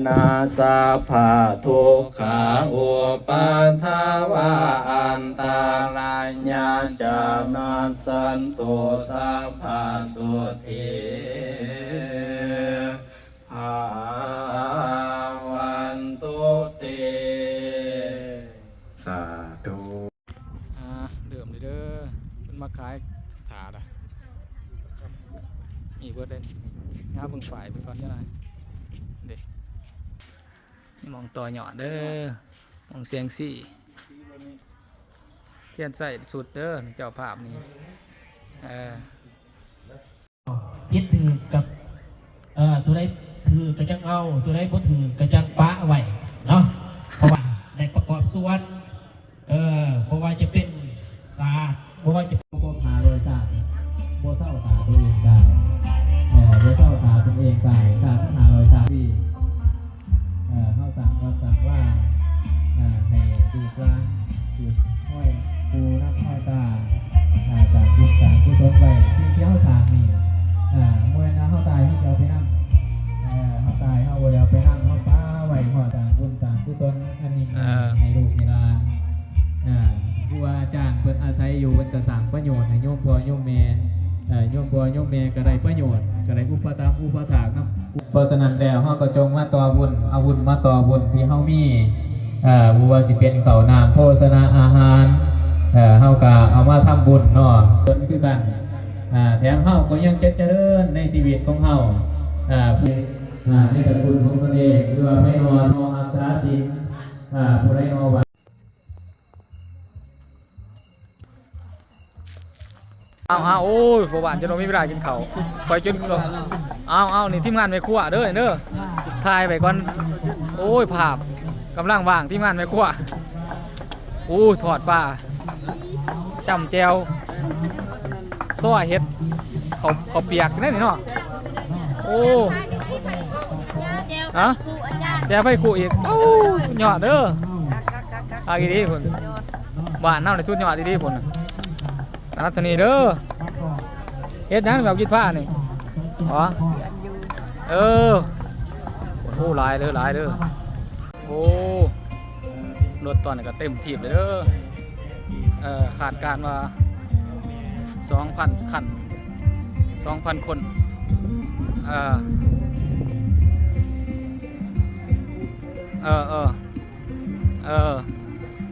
ນະ ສັບພະທຸກຂະອຸປັດທະວະອັນຕະລາຍະຈະນັດສັນຕຸ ສັບພະໂສທີ ພະວັນຕຸຕິ ສາທຸ. ອ່າ ເລີ່ມເລີຍເດີ ເພິ່ນມາຂາຍຜ້າລະ ມີເບິດເດ້ ຫາເບິ່ງປ້າຍເພິ່ນກ່ອນຈັກໜ້ອຍເດ້ ມີໝ່ອງຕໍ່ຍອດເດີ ໝ່ອງແສງສີ ທຽນໃສ່ຊຸດເດີ ເຈົ້າພາບນີ້ ເອີ. ຜິດຖືກກັບ ເອີ ຕົວໃດຖືກກໍຈັ່ງເອົາ ຕົວໃດບໍ່ຖືກກໍຈັ່ງປະໄວ້ເນາະ ເພາະວ່າໄດ້ປະກອບສ່ວນ ເອີ ບໍ່ວ່າຈະເປັນສາດ ບໍ່ວ່າຈະ ຄົບຫ້າຮ້ອຍຊາດ ບໍ່ເຊົາຖ້າຕົນເອງຕາຍ ເອີ ບໍ່ເຊົາຖ້າຕົນເອງຕາຍ ຊາດຫ້າຮ້ອຍຊາດ ເອີ ເຮົາສ້າງວັດສ້າງວາ ເອີ ໃຫ້ລູກຫຼານສືບຮອຍປູ່ນຳຮອຍຕາ ເອີ ສ້າງບຸນສ້າງກຸສົນໄວ້ ສິ່ງທີ່ເຮົາສ້າງນີ້ ເອີ ບໍ່ແມ່ນວ່າເຮົາຕາຍເຮົາຊິເອົາໄປນຳ ເອີ ເຮົາຕາຍເຮົາບໍ່ໄດ້ເອົາໄປນຳ ເຮົາປະໄວ້ຮອດ ສ້າງບຸນສ້າງກຸສົນອັນຍິ່ງໃຫຍ່ໃຫ້ລູກໃຫ້ຫຼານ ເອີ ຄູບາອາຈານເພິ່ນອາໄສຢູ່ ເພິ່ນກໍສ້າງປະໂຫຍດໃຫ້ໂຍມພໍ່ໂຍມແມ່ ເອີ ໂຍມພໍ່ໂຍມແມ່ກໍໄດ້ປະໂຫຍດ ກໍໄດ້ອຸປະຖຳອຸປະຖາກນຳ ເພາະສະນັ້ນແລ້ວ ເຮົາກໍຈົ່ງມາຕໍ່ບຸນ ເອົາບຸນມາຕໍ່ບຸນທີ່ເຮົາມີ ເອີ ບໍ່ວ່າຊິເປັນເຂົ້ານ້ຳໂພຊະນະອາຫານ ເອີ ເຮົາກໍເອົາມາທຳບຸນເນາະ ເພິ່ນຄືກັນ ເອີ ແຖມເຮົາກໍຍັງຈະຈະເລີນໃນຊີວິດຂອງເຮົາ ເອີ ຜູ້ ເອີ ໃນຕະກຸນຂອງຕົນເອງ ຫຼືວ່າໃຜນອນ ນອນຮັກສາສິນ ເອີ ຜູ້ໃດນອນ ເອົາ ເອົາ ໂອ້ຍ ພໍ່ບ້ານຈົນບໍ່ມີເວລາກິນເຂົ້າ ຂ້ອຍຈົນ ເອົາ ເອົາ ນີ້ທີມງານແມ່ຄົວເດີ ນີ້ເດີ ຖ່າຍໄວ້ກ່ອນ ໂອ້ຍ ພາບກຳລັງວ່າງ ທີມງານແມ່ຄົວ ໂອ້ຍ ທອດປາ ຈ້ຳແຈ່ວ ຊອຍເຫັດ ເຂົ້າ ເຂົ້າປຽກນີ້ເນາະ ໂອ້ ຮະ ແຈ່ວໄຟຄຸອີກ ໂອ້ ສຸດຍອດເດີ ອາກອີ່ຫຼີພຸ້ນ ບ້ານເຮົານີ້ສຸດຍອດອີ່ຫຼີພຸ້ນ ອາລັດຊະນີເດີ ເຮັດຫຍັງແບບກິນພານີ້ ອໍ ເອີ ໂອ້ ຫຼາຍເດີ ຫຼາຍເດີ ໂອ້ ລົດຕອນນີ້ກໍເຕັມຖີບເລີຍເດີ ເອີ ຄາດການວ່າສອງພັນຄັນ ສອງພັນຄົນ ເອີ ເອີ ເອີ ເອີ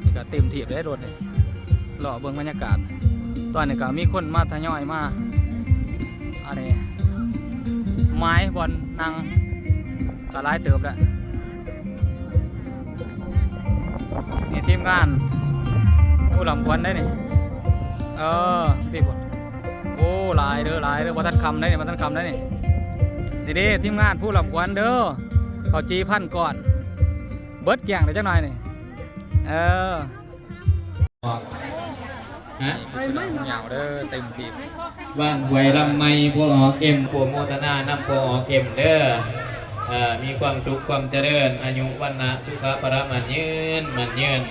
ນີ້ກໍເຕັມຖີບເດ້ລົດນີ້ ເລາະເບິ່ງບັນຍາກາດ ຕອນນີ້ກໍມີຄົນມາທະຍອຍມາ ອັນນີ້ໝາຍບ່ອນນັ່ງກໍຫຼາຍເຕີບແລ້ວ ນີ້ທີມງານຜູ້ລ່ຳຂວັນເດ້ນີ້ ເອີ ນີ້ພຸ້ນ ໂອ້ ຫຼາຍເດີ ຫຼາຍເດີ ບໍ່ທັນຄ່ຳເດ້ນີ້ ບໍ່ທັນຄ່ຳເດ້ນີ້ ນີ້ເດ້ ທີມງານຜູ້ລ່ຳຂວັນເດີ ເຂົ້າຈີ່ພັນກ້ອນ ເບິດກ້ຽງໄດ້ຈັກໜ່ອຍນີ້ ເອີ ຮະ ນີ້ຄືຊຸດຍາວເດີ ເຕັມທີ່ ບ້ານຫ້ວຍລຳໃໝ່ ພໍ່ອອກເອັມ ໂປຣໂມທະນານຳພໍ່ອອກເອັມເດີ ເອີ ມີຄວາມສຸກຄວາມຈະເລີນ ອາຍຸວັນນະສຸຂະພະລະໝັ້ນຍືນ ໝັ້ນຍືນ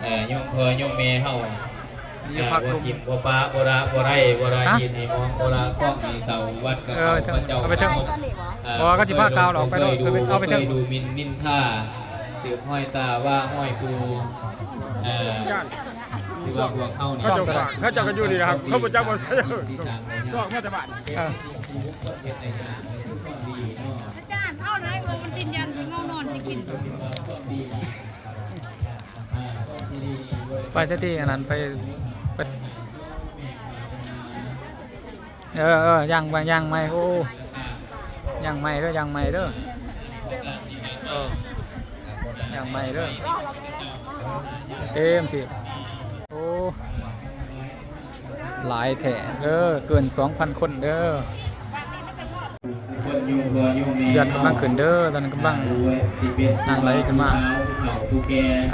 ເອີ ໂຍມພໍ່ໂຍມແມ່ເຮົາ ມີພັກ ເອີ ບໍ່ຖິ້ມບໍ່ປະ ບໍ່ລະບໍ່ໄລ ບໍ່ລະ ຮະ ຮີດໃຫ້ມອງ ບໍ່ລະຄອງໃຫ້ເຊົາ ວັດກໍເອົາ ເອີ ເອົາໄປເຖິງ ເອີ ເພາະວ່າກໍຊິພາກ່າວອອກໄປໂລດ ເອົາໄປເຖິງ ດູໝິ່ນນິນທາ ສືບຮອຍຕາວ່າຮອຍປູ່ ເອີ ຄືວ່າພວກເຮົານີ້ ເຂົາເຈົ້າກໍ ເຂົາເຈົ້າກໍຢູ່ນີ້ລະຄັບ ເຂົາບໍ່ຈັກວ່າ ທີ່ສ້າງໄວ້ ອອກມາແຕ່ບ້ານ ເອີ ອາຈານ ເອົາໄດ້ບໍ່ ມັນຕິນຢັນ ເງົານອນຊິກິນ ໄປແຕ່ທີ່ອັນນັ້ນ ໄປ ໄປ ເອີ ເອີ ຍ່າງໄປ ຍ່າງໃໝ່ ໂອ້ ຍ່າງໃໝ່ເດີ ຍ່າງໃໝ່ເດີ ເອີ ຍ່າງໃໝ່ເດີ ເຕັມທີ່ ໂອ້ ຫຼາຍແທ້ເດີ ເກີນສອງພັນຄົນເດີ ເດືອດກຳລັງຂຶ້ນເດີ ຕອນນັ້ນກຳລັງ ອ່າ ຫາງໄຫຼຂຶ້ນມາ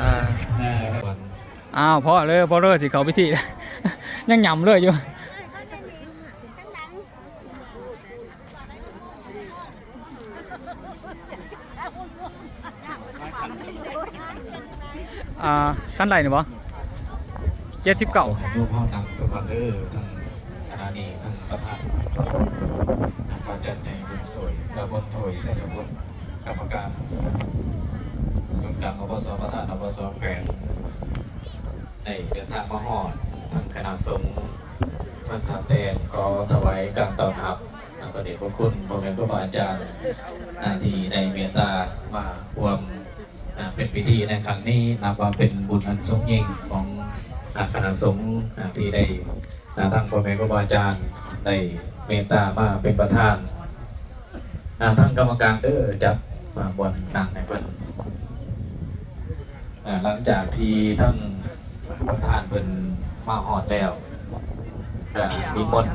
ອ່າ ອ້າວ ພໍເລີ ພໍເລີ ຊິເຂົ້າພິທີ ຍັງຫຍ້ຳເລີຍຢູ່ ອ່າ ຄັນໄດ້ນີ້ບໍ່? ເຈັດສິບເກົ້າ ໃຫ້ໂຍມເຮົານັ່ງສະກ່ອນເດີ ທາງຄະນະນີ້ ທາງປະທານ ນຳພະຈັດໃຫຍ່ບຸນໂສຍ ແລະ ບຸນໂທຍ ໄຊຍະພົນ ກຳມະການ ອົງການ ອບສ ປະທານ ອບສ ແຂວງ ໄດ້ເດີນທາງມາຮອດ ທາງຄະນະສົງເມືອງທ່າແຕນ ຂໍຖວາຍການຕ້ອນຮັບ ນຳພະເດດພະຄຸນພໍ່ແມ່ຄູບາອາຈານ ທີ່ໄດ້ເມດຕາມາຮ່ວມ ອ່າ ເປັນພິທີໃນຄັ້ງນີ້ ນັບວ່າເປັນບຸນອັນສູງຍິ່ງຂອງ ອ່າ ຄະນະສົງ ອ່າ ທີ່ໄດ້ ອ່າ ທາງພໍ່ແມ່ຄູບາອາຈານໄດ້ເມດຕາມາເປັນປະທານ ອ່າ ທາງກຳມະການເດີ ຈັດ ອ່າ ບ່ອນນັ່ງໃຫ້ເພິ່ນ ອ່າ ຫຼັງຈາກທີ່ທາງປະທານເພິ່ນມາຮອດແລ້ວ ກໍນິມົນ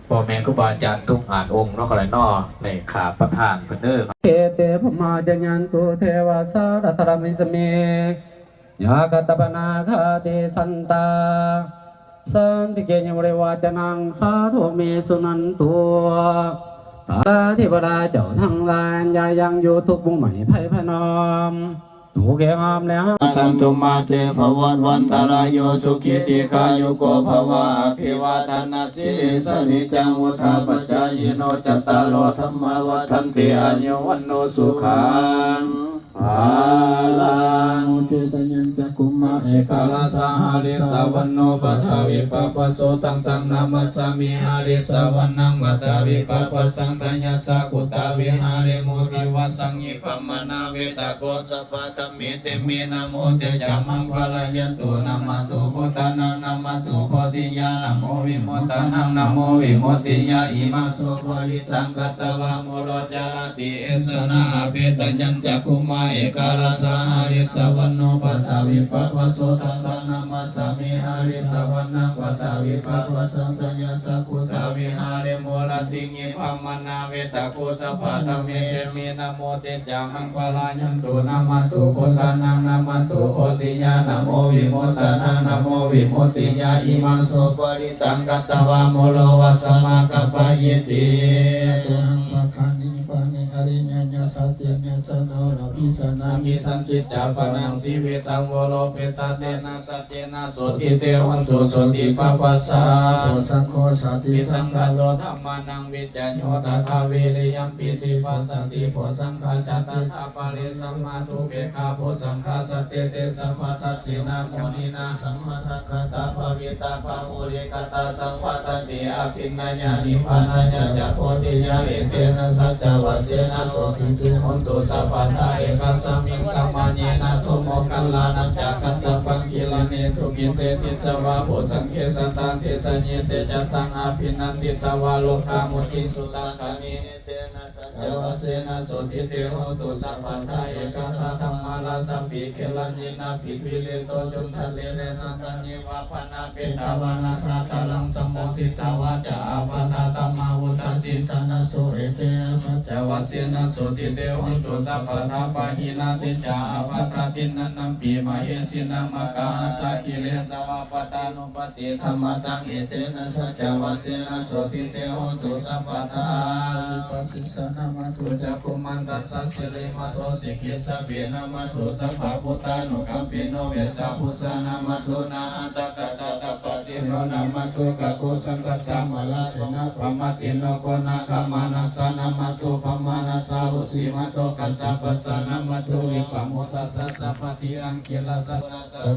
ພໍ່ແມ່ຄູບາອາຈານທຸກຫ້າອົງເນາະ ກໍໄດ້ເນາະ ໃນຂ້າປະທານເພິ່ນເດີ. ເອເຕ ພູມາ ຈະຍັນຕຸ ເທວາ ສາລະທະລະມິສະເມ ຍາຄັດຕະປະນາຄາຕິສັນຕາ ສັນຕິເກ ຍະວະເລວະ ຈະນັງ ສາທຸ ເມ ສຸນັນຕຸ ທາລາເທວະດາເຈົ້າທັງຫຼາຍ ຢ່າຢັ້ງຢູ່ທຸກໝູ່ໄໝ້ໄພພະນອມ ທຸກແຫ່ງຫ້ອມແລະຫ້າມ ສັນຕຸ ມາເຕ ພະວັດວັນຕະລາໂຍ ສຸຂີ ດີຄາຍຸໂກ ພະວະ ອະພິວາທະນະສີລິສະນິຈຈັງ ວຸດທາປະຈາຍິໂນ ຈັດຕາໂລ ທຳມາ ວັດທັນຕິ ອາຍຸ ວັນໂນ ສຸຂັງ ພະລັງ ໂມເຕ ຈະຍັນຈັກຂຸມາ ເອກາລະສະ ຫະລິສະວັນໂນ ປະທະວິປະປະໂສ ຕັງ ຕັງ ນະມັດສາມິ ຫະລິສະວັນນັງ ປະທະວິປະປະສັງ ທະຍະສະ ຂຸດທະວິຫາເຣ ໂມທິວະສັງ ຍິບພະມະນາ ເວຕະໂກ ສະພະທຳ ເມ ເຕ ເມ ນະໂມ ເຕ ຈະ ມັງ ພະລາຍັນຕຸ ນະມະຕຸ ພຸດທານັງ ນະມະຕຸ ໂພທິຍາ ນະໂມ ວິມຸດທານັງ ນະໂມ ວິມຸດຕິຍາ ອິມັງ ໂສ ປະລິຕັງ ກັດຕະວາ ໂມໂລ ຈະລະຕິ ເອ ສະນະ ອະເພຕະຍັນ ຈັກຂຸມາ ເອກາລະສະ ຫະລິສະວັນໂນ ປະທະວິປະປະໂສ ທັງ ທັງ ນະມັດສາມິ ຫະລິສະວັນນັງ ປະທະວິປະປະສັງ ທະຍະສະ ຂຸດທະວິຫາເຣ ໂມລະຕິ ຍິບພະມະນາ ເວຕະໂກ ສະພະທຳ ເມ ເຕ ເມ ນະໂມ ເຕ ຈະ ມັງ ພະລາຍັນຕຸ ນະມະຕຸ ພຸດທານັງ ນະມະຕຸ ໂພທິຍາ ນະໂມ ວິມຸດທານັງ ນະໂມ ວິມຸດຕິຍາ ອິມັງ ໂສ ປະລິຕັງ ກັດຕະວາ ໂມໂລ ວັດສະມາ ກັບປະອິດຕິ ເຕ ຫັງ ພະຄານິ ປານິ ອະລິຍະຍະ ສັດເຈນະ ຈະ ໂນ ລະພິສະນາ ວິສັນທິ ຈາ ປະນັງ ຊີວິຕັງ ໂວໂລ ເປຕາ ເຕ ນະ ສັດເຈນະ ໂສທິ ເຕ ໂຫນຕຸ ໂສຕິ ປະປັດສາ ໂພ ສັງໂຄ ສາຕິ ສັງຄະໂຕ ທຳມານັງ ວິ ຈະໂຍ ຕະຖາ ວິລິຍັມ ປີຕິ ປັສສະຕິ ໂພ ສັງຄາ ຈະ ຕະຖາ ປະເຣ ສະມາ ທຸ ເປກຂາ ໂພ ສັງຄາ ສັດເຕ ເຕ ສະພະ ທັກສິນາ ໂມ ນີນາ ສະ ພະ ທັກຂະຕາ ພະ ວິຕາ ພະ ໂຫ ລິກະຕາ ສັງ ວັດທັນຕິ ອະພິນນະຍາ ນິບພານາຍະ ຈະ ໂພທິຍາ ເອເຕນະ ສັດຈະ ວັດເສນະ ໂສທິ ເຕ ໂຫນຕຸ ສະບະ ທາ ເອກະສະມິງ ສະມະຍະ ນະ ໂທ ໂມກກັນລານັນຈະ ກັດສະປັງ ກິລານີ ທຸກິເຕ ຕິດສະວາ ໂພ ສັງເຄ ສະຕາ ເທ ສະເຍ ເຕ ຈະ ຕັງ ອະພິນັນທິຕະວາ ໂລກາ ມຸທິງ ສຸຕັງຄະນີ ເອເຕນະ ສັດຈະ ວັດເສນະ ໂສທິ ເຕ ໂຫນຕຸ ສະບະ ທາ ເອກະ ທາ ທຳມະລາ ສະປີ ເຄລະນີ ນະ ປິ ວິລິໂຕ ຈຸນທະລີ ເຣ ນະ ຕະນີ ວາ ພະນາ ເປຕະວາ ນະ ສາທາລັງ ສະໂມທິຕະວາ ຈະ ອາບາທາ ທຳມາ ວຸດທະສິນທານະ ໂສ ເອເຕນະ ສັດຈະ ວັດເສນະ ໂສທິ ເຕ ໂຫນຕຸ ສະບະ ທາ ປະຫິນາ ເຕ ຈະ ອາບາທາ ທິນນະນັມປີ ມະເຫສີ ນາ ມະກະ ຫັດຖະ ກິເລສະວາ ປະຕານຸ ປະຕິທຳມະຕັງ ເອເຕນະ ສັດຈະ ວັດເສນະ ໂສທິ ເຕ ໂຫນຕຸ ສະບະ ທາ ວິປັດສິສາ ນະ ມັດຖຸ ຈັກຂຸມານຕັດສະ ສິລິມັດໂຕ ສິກຂິສະເປ ນະ ມັດຖຸ ສັບພະພຸດທານຸກຳປິໂນ ເວດສະພຸດສາ ນະ ມັດຖຸ ນະຫັນຕະ ກະສາ ຕະປະສີໂນ ນະ ມັດຖຸ ກະໂກສັນທັດສະ ມະລາເສນະ ປະມາຕິນໂນ ໂກນາຄະມານັດສາ ນະ ມັດຖຸ ພະມານັດສາ ວະສີມັດໂຕ ກັດສະປັດສາ ນະ ມັດຖຸ ວິປະໂມທັດສະ ສະປະຕິອັງກິລະສະ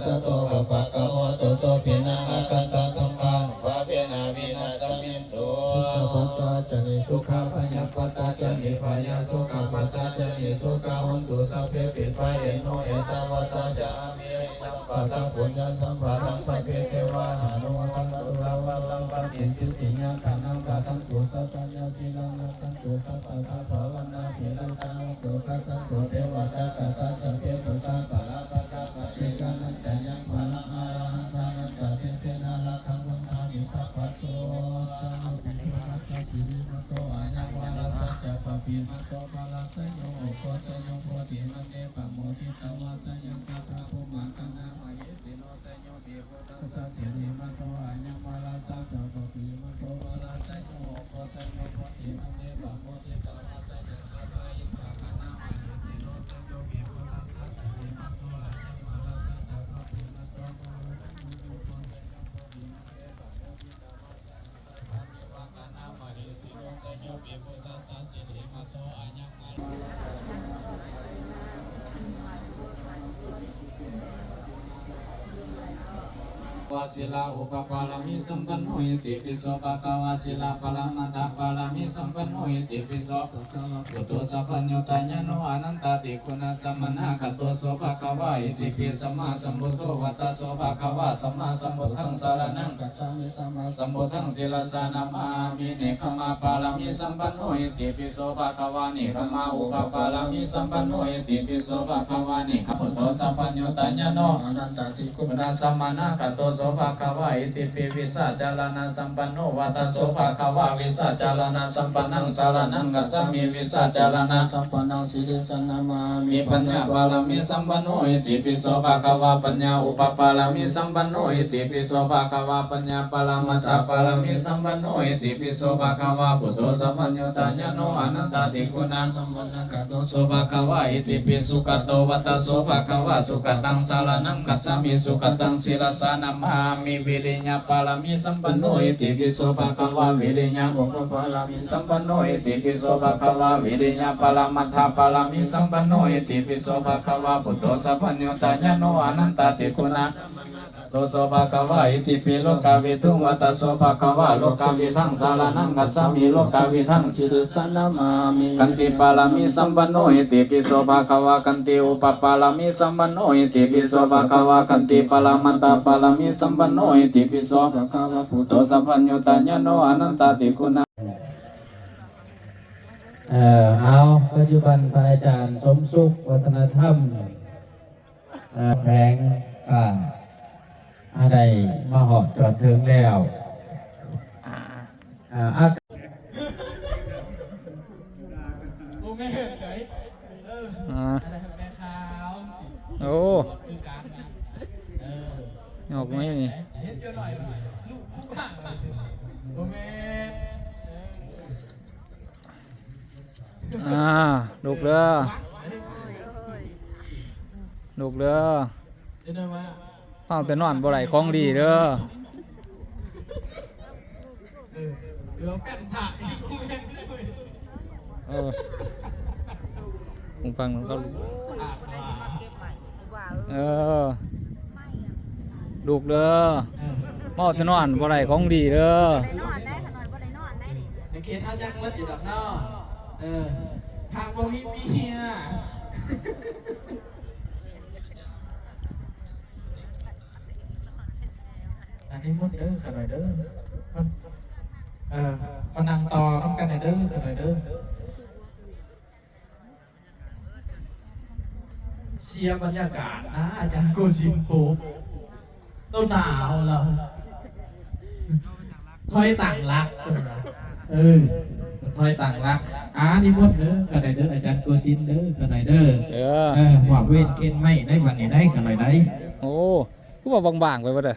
ສະໂຕ ປະປະກະໂຫຕຸ ໂສເພນະ ອາຄັນຕະ ສັງຄານຸພາເວນະ ວິນາສະມິນຕຸ ທຸກຂະປັດຕາ ຈະ ນິທຸກຂາ ພະຍາປັດຕາ ຈະ ນິພະຍາ ໂສກະປັດຕາ ຈະ ນິໂສກາ ໂຫນຕຸ ສັບເພ ປິບພະເອໂນ ເອຕາວັດຕາ ຈະ ອາເມ ສັມປະທາ ປຸນຍະສຳປະທາ ສັບເພ ເທວາ ອະນຸໂມທັນຕຸ ສັບພະສັມປະຕິ ສິດຖິງ ຍະຖານັງ ທະດັນຕຸ ສັດຖະຍາ ສີລັງ ລັກຂັນຕຸ ສັບພະທາ ພາວະນາ ພິລະຕາ ໂຕ ທັດສັນຕຸ ເທວະຕາ ຄາຖາ ສັບເພ ພຸດທາ ປະລາ ປະທາ ປະເທກາ ນັນຈະຍັງ ພະລັງ ອະລະຫັນທານັນຕະ ເຕເສນະ ລັກຂັງ ວັນທາມິ ສັບພະໂສ ສາທຸ ພິໂພ ຕັດສະ ສິລິມັດໂຕ ອາຍັງ ວາລະສັດຈະ ປະປີມັດໂຕ ພະລະໄຊໂຍ ໂອໂຄໄຊໂຍ ໂພທິມັນເດ ປະໂມທິຕະວາ ໄຊຍະຕາທາ ພູມະກັນນາ ມະເຫສີໂນ ໄຊໂຍ ພິໂພ ຕັດສະ ສິລິມັດໂຕ ອາຍັງ ວາລະສັດຈະ ປະປີມັດໂຕ ວາລະໄຊໂຍ ໂອໂຄໄຊໂຍ ໂພທິມັນເດ ປະໂມ ອ ວະ ສິລາອຸປະປາລະມີສຳປັນໂນ ອິຕິປິໂສ ພະຄະວາ ສິລາປະລະມັດຖະປາລະມີສຳປັນໂນ ອິຕິປິໂສ ພະຄະວາ ພຸດໂທ ສັບພະຍູຕະຍາໂນ ອະນັນຕາຕິຄຸນາສະມະນາກະໂຕໂສ ພະຄະວາ ອິຕິປິ ສຳມາສຳພຸດໂທ ວັດຕະໂສ ພະຄະວາ ສຳມາສຳພຸດທັງ ສະລະນັງ ສຳມາສຳພຸດທັງ ສິລະສານະມາມິ ເນກຂະມາປາລະມີສຳປັນໂນ ອິຕິປິໂສ ພະຄະວາ ເນກຂະມາອຸປະປາລະມີສຳປັນໂນ ອິຕິປິໂສ ພະຄະວາ ເນກຂະ ພຸດໂທ ສັບພະຍູຕະຍາໂນ ອະນັນຕາຕິຄຸນາສະມະນາກະໂຕໂສ ພະຄະວາ ອິຕິປິ ວິຊາຈາລະນະສຳປັນໂນ ວັດຕະໂສ ພະຄະວາ ວິຊາຈາລະນະສຳປັນນັງ ສະລະນັງ ກັດສາມິ ວິຊາຈາລະນະສຳປັນນັງ ສິລະສານະມາມິ ປັນຍາປາລະມີສຳປັນໂນ ອິຕິປິໂສ ພະຄະວາ ປັນຍາອຸປະປາລະມີສຳປັນໂນ ອິຕິປິໂສ ພະຄະວາ ປັນຍາປະລະມັດຖະປາລະມີສຳປັນໂນ ອິຕິປິໂສ ພະຄະວາ ພຸດໂທ ສັບພະຍູຕະຍາໂນ ອະນັນຕາຕິຄຸນາສຳປັນນັງ ກະໂຕໂສ ພະຄະວາ ອິຕິປິ ສຸກະໂຕ ວັດຕະໂສ ພະຄະວາ ສຸກະຕັງ ສະລະນັງ ກັດສາມິ ສຸກະຕັງ ສິລະສານະມາມິ ວິລິຍະປາລະມີສຳປັນໂນ ອິຕິປິໂສ ພະຄະວາ ວິລິຍະ ສຳປັນໂນ ອິຕິປິໂສ ພະຄະວາ ວິລິຍະປະລະມັດຖະປາລະມີສຳປັນໂນ ອິຕິປິໂສ ພະຄະວາ ພຸດໂທ ສັບພະຍູຕະຍາໂນ ອະນັນຕາຕິຄຸນາໂຕໂສ ພະຄະວາ ອິຕິປິໂລກະວິທູ ວັດຕະໂສ ພະຄະວາ ໂລກະວິທັງ ສະລະນັງ ກັດສາມິ ໂລກະວິທັງ ສິລະສານະມາມິ ຂັນຕິປາລະມີສຳປັນໂນ ອິຕິປິໂສ ພະຄະວາ ຂັນຕິອຸປະປາລະມີສຳປັນໂນ ອິຕິປິໂສ ພະຄະວາ ຂັນຕິປະລະມັດຖະປາລະມີສຳປັນໂນ ອິຕິປິໂສ ພະຄະວາ ພຸດໂທ ສັບພະຍູຕະຍາໂນ ອະນັນຕາຕິຄຸນາ ເອີ ເອົາ ປັດຈຸບັນພະອາຈານສົມສຸກ ວັດທະນະທຳ ເອີ ແຂວງການ ໄດ້ມາຮອດຈອດເຖິງແລ້ວ ເອີ ອາ ບໍ່ແມ່ນເອີຍ ເອີ ອ່າ ແມ່ຂາວ ໂອ້ ຄືກັນນະ ເອີ ຍອກໄມ້ນີ້ ເຫັນຢູ່ໜ້ອຍ ລູກຜູ້ພັງ ບໍ່ແມ່ນ ອ່າ ລຸກເດີ ລຸກເດີ ເວົ້າແຕ່ນອນບໍ່ໄດ້ຂອງດີເດີ ເອີ ເຫຼືອແຟນພະອີກ ເອີ ຫູຟັງນຳເຂົາ ເອີ ລຸກເດີ ເວົ້າແຕ່ນອນບໍ່ໄດ້ຂອງດີເດີ ບໍ່ໄດ້ນອນໄດ້ ຂະນ້ອຍບໍ່ໄດ້ນອນໄດ້ນີ້ ໃນເຂດເຮົາຈັກໝົດຢູ່ດອກເນາະ ເອີ ຫາກບໍ່ມີເມຍ ອັນນີ້ໝົດເດີ ຂະນ້ອຍເດີ ເອີ ມານັ່ງຕໍ່ນຳກັນເດີ ຂະນ້ອຍເດີ. ເສຍບັນຍາກາດນະ ອາຈານໂກສິນໂຄ ໂຕໜາວລາວ ຖອຍຕັ້ງຫຼັກ ເພິ່ນວ່າ ເອີ ຖອຍຕັ້ງຫຼັກ ອາ ນິມົນເດີ ຂະນ້ອຍເດີ ອາຈານໂກສິນເດີ ຂະນ້ອຍເດີ ເອີ ເອີ ມອບເວນເຄນໄມ້ໃນບັດນີ້ໄດ໋ ຂະນ້ອຍໄດ໋ ໂອ້ ຄືວ່າບາງໆ ໄປເບິດເດີ.